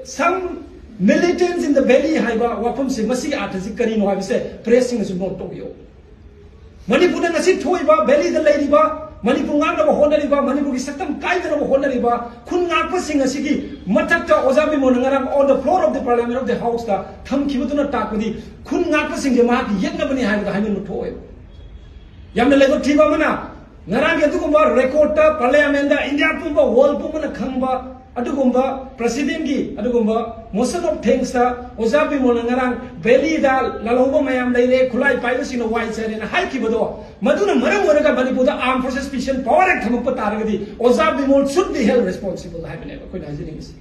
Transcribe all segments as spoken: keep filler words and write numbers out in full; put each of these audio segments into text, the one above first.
Some militants in the valley ꯍꯥꯏꯕ ꯋꯥꯐꯝꯁꯦ, ꯃꯁꯤꯒꯤ ꯑꯥꯔꯊꯁꯤ ꯀꯔꯤꯅꯣ ꯍꯥꯏꯕꯁꯦ ꯄ꯭ꯔꯦꯁꯁꯤꯡꯅꯁꯨ ꯅꯣꯠ ꯇꯧꯕꯤꯌꯨ꯫ ꯃꯅꯤꯄꯨꯔꯗ ꯉꯁꯤ ꯊꯣꯛꯏꯕ, ꯚꯦꯂꯤꯗ ꯂꯩꯔꯤꯕ, ꯃꯅꯤꯄꯨꯔ ꯉꯥꯛꯅꯕ ꯍꯣꯠꯅꯔꯤꯕ, ꯃꯅꯤꯄꯨꯔꯒꯤ ꯁꯛꯇꯝ ꯀꯥꯏꯗꯅꯕ ꯍꯣꯠꯅꯔꯤꯕ ꯈꯨꯟ ꯉꯥꯛꯄꯁꯤꯡ ꯑꯁꯤꯒꯤ ꯃꯊꯛꯇ ꯑꯣꯖꯥ ꯕꯤꯃꯣꯜꯅ ꯉꯔꯥꯡ on the floor of the parliament of the house ꯇ ꯊꯝꯈꯤꯕꯗꯨꯅ ꯇꯥꯛꯄꯗꯤ ꯈꯨꯟ ꯉꯥꯛꯄꯁꯤꯡꯁꯦ ꯃꯍꯥꯛꯀꯤ ꯌꯦꯠꯅꯕꯅꯤ ꯍꯥꯏꯕꯗ ꯍꯥꯏꯃꯟꯕ ꯊꯣꯛꯑꯦꯕ꯫ ꯌꯥꯝꯅ ꯂꯥꯏꯕꯛ ꯊꯤꯕ ꯑꯃꯅ, ꯉꯔꯥꯡꯒꯤ ꯑꯗꯨꯒꯨꯝꯕ ꯔꯦꯀꯣꯔꯗꯇ ꯄꯥꯔꯂꯤꯌꯥꯃꯦꯟꯗ ꯏꯟꯗꯤꯌꯥ ꯄꯨꯝꯕ, ꯋꯥꯔꯜ ꯄꯨꯝꯕꯅ ꯈꯪꯕ ꯑꯗꯨꯒꯨꯝꯕ ꯄ꯭ꯔꯁꯤꯗꯦꯟꯒꯤ ꯑꯗꯨꯒꯨꯝꯕ motion of thanks ꯇ ꯑꯣꯖꯥ ꯕꯤꯃꯣꯜꯅ ꯉꯔꯥꯡ ꯚꯦꯂꯤꯗ ꯂꯥꯜꯍꯧꯕ ꯃꯌꯥꯝ ꯂꯩꯔꯦ, ꯈꯨꯠꯂꯥꯏ ꯄꯥꯏꯕꯁꯤꯡꯅ ꯋꯥꯏ ꯆꯥꯏꯔꯦꯅ ꯍꯥꯏꯈꯤꯕꯗꯣ, ꯃꯗꯨꯅ ꯃꯔꯝ ꯑꯣꯏꯔꯒ ꯃꯅꯤꯄꯨꯔꯗ armed forces special power act ꯊꯝꯃꯛꯄ ꯇꯥꯔꯒꯗꯤ ꯑꯣꯖꯥ Bimol should be held responsible ꯍꯥꯏꯕꯅꯦꯕ ꯑꯩꯈꯣꯏꯅ ꯍꯥꯏꯖꯅꯤꯡꯉꯤꯁꯤ꯫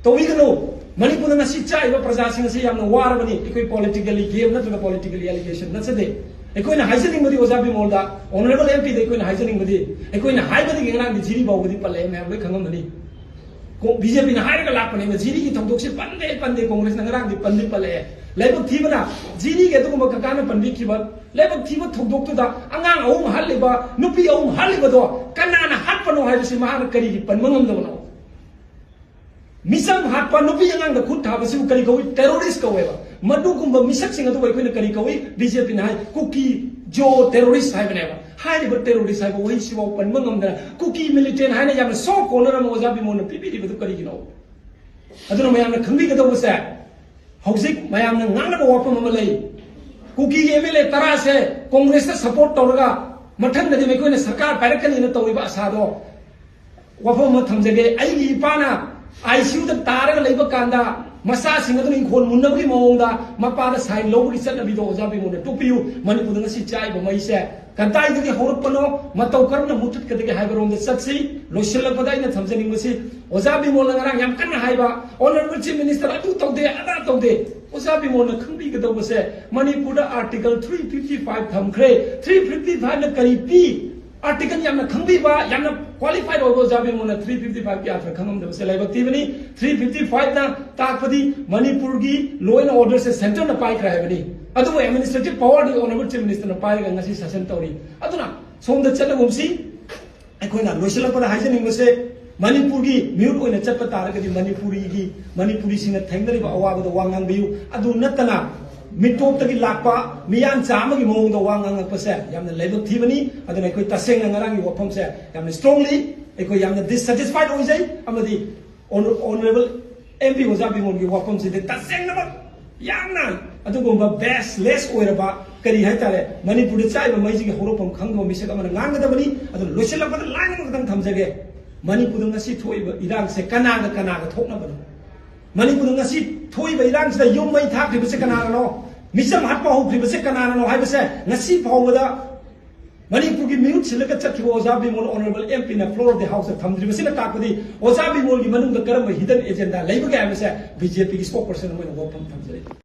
ꯇꯧꯕꯤꯒꯅꯨ꯫ ꯃꯅꯤꯄꯨꯔꯗ ꯉꯁꯤ ꯆꯥꯛꯏꯕ ꯄ꯭ꯔꯖꯥꯁꯤꯡ ꯑꯁꯤ ꯌꯥꯝꯅ ꯋꯥꯔꯕꯅꯤ꯫ ꯑꯩꯈꯣꯏ political game ꯅꯠꯇ꯭ꯔꯒ political allegation ꯅꯠꯆꯗꯦ꯫ ꯑꯩꯈꯣꯏꯅ ꯍꯥꯏꯖꯅꯤꯡꯕꯗꯤ ꯑꯣꯖꯥ ꯕꯤꯃꯣꯜꯗ, honourable M P ꯗ ꯑꯩꯈꯣꯏꯅ ꯍꯥꯏꯖꯅꯤꯡꯕꯗꯤ, ꯑꯩꯈꯣꯏꯅ ꯍꯥꯏꯕꯗꯒꯤ ꯉꯔꯥꯡꯗꯤ ꯖꯤꯔꯤ ꯐꯥꯎꯕꯗꯤ ꯄꯜꯂꯛꯑꯦ, ꯃꯌꯥꯝ ꯂꯣꯏ ꯈꯪꯉꯝꯃꯅꯤ꯫ ꯀꯣ-, BJP ꯅ ꯍꯥꯏꯔꯒ ꯂꯥꯛꯄꯅꯦꯕ, ꯖꯤꯔꯤꯒꯤ ꯊꯧꯗꯣꯛꯁꯤ ꯄꯟꯗꯦ, ꯄꯟꯗꯦ, ꯀꯣꯡꯒ꯭ꯔꯦꯁꯅ ꯉꯔꯥꯡꯗꯤ ꯄꯟꯗꯤ ꯄꯜꯂꯛꯑꯦ꯫ ꯂꯥꯏꯕꯛ ꯊꯤꯕꯅ ꯖꯤꯔꯤꯒꯤ ꯑꯗꯨꯒꯨꯝꯕ ꯀꯀꯥꯅ ꯄꯟꯕꯤꯈꯤꯕ ꯂꯥꯏꯕꯛ ꯊꯤꯕ ꯊꯧꯗꯣꯛꯇꯨꯗ ꯑꯉꯥꯡ ꯑꯍꯨꯝ ꯍꯥꯠꯂꯤꯕ, ꯅꯨꯄꯤ ꯑꯍꯨꯝ ꯍꯥꯠꯂꯤꯕꯗꯣ ꯀꯅꯥꯅ ꯍꯥꯠꯄꯅꯣ ꯍꯥꯏꯕꯁꯤ ꯃꯍꯥꯛꯅ ꯀꯔꯤꯒꯤ ꯄꯟꯕ ꯉꯝꯗꯕꯅꯣ? ꯃꯤꯆꯝ ꯍꯥꯠꯄ, ꯅꯨꯄꯤ ꯑꯉꯥꯡꯗ ꯈꯨꯠ ꯊꯥꯕꯁꯤꯕꯨ ꯀꯔꯤ ꯀꯧꯏ? Terrorist ꯀꯧꯋꯦꯕ꯫ ꯃꯗꯨꯒꯨꯝꯕ ꯃꯤꯁꯛꯁꯤꯡ ꯑꯗꯨꯕꯨ ꯑꯩꯈꯣꯏꯅ ꯀꯔꯤ ꯀꯧꯏ? BJP ꯅ ꯍꯥꯏ, ꯀꯨꯀꯤ ꯖꯣ terrorist ꯍꯥꯏꯕꯅꯦꯕ꯫ ꯍꯥꯏꯔꯤꯕ terrorist ꯍꯥꯏꯕ ꯋꯥꯍꯩꯁꯤꯐꯥꯎ ꯄꯟꯕ ꯉꯝꯗꯅ ꯀꯨꯀꯤ militant ꯍꯥꯏꯅ ꯌꯥꯝꯅ soft corner ꯑꯃ ꯑꯣꯖꯥ ꯕꯤꯃꯣꯜꯅ ꯄꯤꯕꯤꯔꯤꯕꯗꯨ ꯀꯔꯤꯒꯤꯅꯣ? ꯑꯗꯨꯅ ꯃꯌꯥꯝꯅ ꯈꯪꯕꯤꯒꯗꯧꯕꯁꯦ, ꯍꯧꯖꯤꯛ ꯃꯌꯥꯝꯅ ꯉꯥꯡꯅꯕ ꯋꯥꯐꯝ ꯑꯃ ꯂꯩ꯫ ꯀꯨꯀꯤꯒꯤ MLA ꯇꯔꯥꯁꯦ ꯀꯣꯡꯒ꯭ꯔꯦꯁꯇ support ꯇꯧꯔꯒ ꯃꯊꯪꯗꯗꯤ ꯃꯈꯣꯏꯅ ꯁꯔꯀꯥꯔ ꯄꯥꯏꯔꯛꯀꯅꯤꯅ ꯇꯧꯔꯤꯕ ꯑꯁꯥꯗꯣ ꯋꯥꯐꯝ ꯑꯃ ꯊꯝꯖꯒꯦ꯫ ꯑꯩꯒꯤ ꯏꯄꯥꯅ ICU ꯗ ꯇꯥꯔꯒ ꯂꯩꯕ ꯀꯥꯟꯗ ꯃꯆꯥꯁꯤꯡ ꯑꯗꯨꯅ ꯏꯪꯈꯣꯜ ꯃꯨꯟꯅꯕꯒꯤ ꯃꯑꯣꯡꯗ ꯃꯄꯥꯗ sign ꯂꯧꯕꯒꯤ ꯆꯠꯅꯕꯤꯗꯣ ꯑꯣꯖꯥ ꯕꯤꯃꯣꯜꯅ ꯇꯣꯛꯄꯤꯌꯨ꯫ ꯃꯅꯤꯄꯨꯔꯗ ꯉꯁꯤ ꯆꯥꯛꯏꯕ ꯃꯩꯁꯦ ꯀꯗꯥꯏꯗꯒꯤ ꯍꯧꯔꯛꯄꯅꯣ, ꯃꯇꯧ ꯀꯔꯝꯅ ꯃꯨꯊꯠꯀꯗꯒꯦ ꯍꯥꯏꯕꯔꯣꯝꯗ ꯆꯠꯁꯤ꯫ ꯂꯣꯏꯁꯤꯜꯂꯛꯄꯗ ꯑꯩꯅ ꯊꯝꯖꯅꯤꯡꯕꯁꯤ, ꯑꯣꯖꯥ ꯕꯤꯃꯣꯜꯅ ꯉꯔꯥꯡ ꯌꯥꯝ ꯀꯟꯅ ꯍꯥꯏꯕ, Honourable Chief Minister ꯑꯗꯨ ꯇꯧꯗꯦ, ꯑꯗꯥ ꯇꯧꯗꯦ꯫ ꯑꯣꯖꯥ ꯕꯤꯃꯣꯜꯅ ꯈꯪꯕꯤꯒꯗꯧꯕꯁꯦ, ꯃꯅꯤꯄꯨꯔꯗ Article three fifty five ꯊꯝꯈ꯭ꯔꯦ꯫ Three fifty five ꯅ ꯀꯔꯤ ꯄꯤ? Article ꯌꯥꯝꯅ ꯈꯪꯕꯤꯕ, ꯌꯥꯝꯅ qualified ꯑꯣꯏꯕ ꯑꯣꯖꯥ ꯕꯤꯃꯣꯜꯅ three fifty five ꯀꯤ ꯑꯥꯔꯊ ꯈꯪꯉꯝꯗꯕꯁꯦ ꯂꯥꯏꯕꯛ ꯊꯤꯕꯅꯤ꯫ Three fifty five ꯅ ꯇꯥꯛꯄꯗꯤ ꯃꯅꯤꯄꯨꯔꯒꯤ law and order say centre ꯅ ꯄꯥꯏꯈ꯭ꯔꯦ ꯍꯥꯏꯕꯅꯤ꯫ ꯑꯗꯨꯕꯨ administrative power ꯗꯤ Honourable Chief Minister ꯅ ꯄꯥꯏꯔꯒ ꯉꯁꯤ ꯁꯥꯁꯟ ꯇꯧꯔꯤ꯫ ꯑꯗꯨꯅ ꯁꯣꯝꯗ ꯆꯠꯂꯒꯨꯝꯁꯤ꯫ ꯑꯩꯈꯣꯏꯅ ꯂꯣꯏꯁꯤꯜꯂꯛꯄꯗ ꯍꯥꯏꯖꯅꯤꯡꯕꯁꯦ, ꯃꯅꯤꯄꯨꯔꯒꯤ ꯃꯤꯍꯨꯠ ꯑꯣꯏꯅ ꯆꯠꯄ ꯇꯥꯔꯒꯗꯤ ꯃꯅꯤꯄꯨꯔꯤꯒꯤ, ꯃꯅꯤꯄꯨꯔꯤꯁꯤꯡꯅ ꯊꯦꯡꯅꯔꯤꯕ ꯑꯋꯥꯕꯗ ꯋꯥ ꯉꯥꯡꯕꯤꯌꯨ꯫ ꯑꯗꯨ ꯅꯠꯇꯅ ꯃꯤꯇꯣꯞꯇꯒꯤ ꯂꯥꯛꯄ ꯃꯤꯌꯥꯟꯆꯥ ꯑꯃꯒꯤ ꯃꯑꯣꯡꯗ ꯋꯥ ꯉꯥꯡꯉꯛꯄꯁꯦ ꯌꯥꯝꯅ ꯂꯥꯏꯕꯛ ꯊꯤꯕꯅꯤ꯫ ꯑꯗꯨꯅ ꯑꯩꯈꯣꯏ ꯇꯁꯦꯡꯅ ꯉꯔꯥꯡꯒꯤ ꯋꯥꯐꯝꯁꯦ ꯌꯥꯝꯅ strongly ꯑꯩꯈꯣꯏ ꯌꯥꯝꯅ dissatisfied ꯑꯣꯏꯖꯩ꯫ ꯑꯃꯗꯤ Honor-, Honorable M P ꯑꯣꯖꯥ ꯕꯤꯃꯣꯜꯒꯤ ꯋꯥꯐꯝꯁꯤꯗꯤ ꯇꯁꯦꯡꯅꯃꯛ ꯌꯥꯝꯅ ꯑꯗꯨꯒꯨꯝꯕ baseless ꯑꯣꯏꯔꯕ, ꯀꯔꯤ ꯍꯥꯏꯇꯥꯔꯦ, ꯃꯅꯤꯄꯨꯔꯗ ꯆꯥꯛꯏꯕ ꯃꯩꯁꯤꯒꯤ ꯍꯧꯔꯛꯐꯝ ꯈꯪꯗꯕ ꯃꯤꯁꯛ ꯑꯃꯅ ꯉꯥꯡꯒꯗꯕꯅꯤ꯫ ꯑꯗꯨꯅ ꯂꯣꯏꯁꯤꯜꯂꯛꯄꯗ line ꯑꯃꯈꯛꯇꯪ ꯊꯝꯖꯒꯦ꯫ ꯃꯅꯤꯄꯨꯔꯗ ꯉꯁꯤ ꯊꯣꯛꯏꯕ ꯏꯔꯥꯡꯁꯦ ꯀꯅꯥꯒ ꯀꯅꯥꯒ ꯊꯣꯛꯅꯕꯅꯣ? ꯃꯅꯤꯄꯨꯔꯗ ꯉꯁꯤ ꯊꯣꯛꯏꯕ ꯏꯔꯥꯡꯁꯤꯗ ꯌꯨꯝ ꯃꯩ ꯊꯥꯈ꯭ꯔꯤꯕꯁꯦ ꯀꯅꯥꯅꯅꯣ? ꯃꯤꯆꯝ ꯍꯥꯠꯄ ꯍꯧꯈ꯭ꯔꯤꯕꯁꯦ ꯀꯅꯥꯅꯅꯣ ꯍꯥꯏꯕꯁꯦ ꯉꯁꯤ ꯐꯥꯎꯕꯗ ꯃꯅꯤꯄꯨꯔꯒꯤ ꯃꯤꯍꯨꯠ ꯁꯤꯜꯂꯒ ꯆꯠꯈꯤꯕ ꯑꯣꯖꯥ ꯕꯤꯃꯣꯜ Honorable M P ꯅ floor of the house ꯇ ꯊꯝꯗ꯭ꯔꯤꯕꯁꯤꯅ ꯇꯥꯛꯄꯗꯤ ꯑꯣꯖꯥ ꯕꯤꯃꯣꯜꯒꯤ ꯃꯅꯨꯡꯗ ꯀꯔꯝꯕ hidden agenda ꯂꯩꯕꯒꯦ ꯍꯥꯏꯕꯁꯦ B J P ꯒꯤ spokesperson ꯑꯃ ꯑꯣꯏꯅ ꯋꯥꯐꯝ ꯊꯝꯖꯔꯤ꯫